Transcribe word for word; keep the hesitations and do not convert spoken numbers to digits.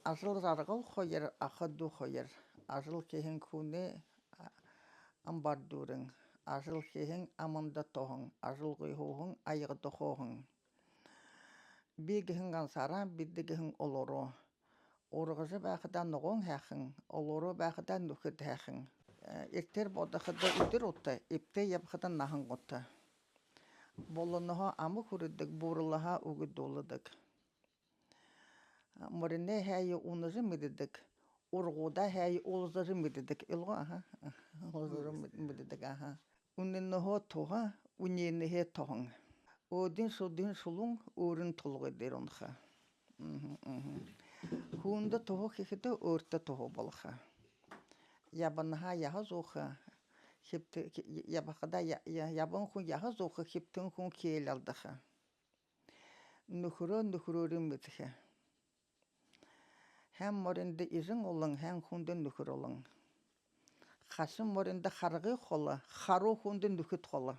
Ажал жаргал хоёр, аха дүү хоёр. Ажал хэһэн хүнэй, а, амбаар дүүрэн. Ажал хэһэн аманда туһан, ажалгүй һууһан аягда хооһон. Би гэһэн гансаараа, бидэ гэһэн олоороо. Ургажа байхадаа ногоон һайхан, олоороо байхадаа нүхэд һайхан. Э, эртээр бодоходо үдэр ута, эбтэй ябахада наһан ута. Болонһоо ама хүрэдэг, бууралһаа үгэ дуулдаг. Мориной һайе унажа мэдэдэг, ургуудаа һайе уулзажа мэдэдэг. Илгоо, аха. Уулзажа мэд-, мэдэдэг, аха. Үнэнһөө туһа, үнеэнһээ тоһон. Өөдын шүдын шулуун өөрын толгой дээрэ унаха. Мгм, мгм. Хүндэ туһа хэхэдээ өөртөө туһа болохо. Ябанһаа яһа зууха, хэбтэ-, ябахадаа я-, я-, ябан хүн яһа зууха, хэбтэн хүн хээлэ алдаха. Нүхэрөө нүхэрөөрөө мэдэхэ. Һайн мориндо эжэн олон, һайн хүндэ нүхэр олон. Хаша мориндо харгы холо, харуу хүндэ нүхэд холо.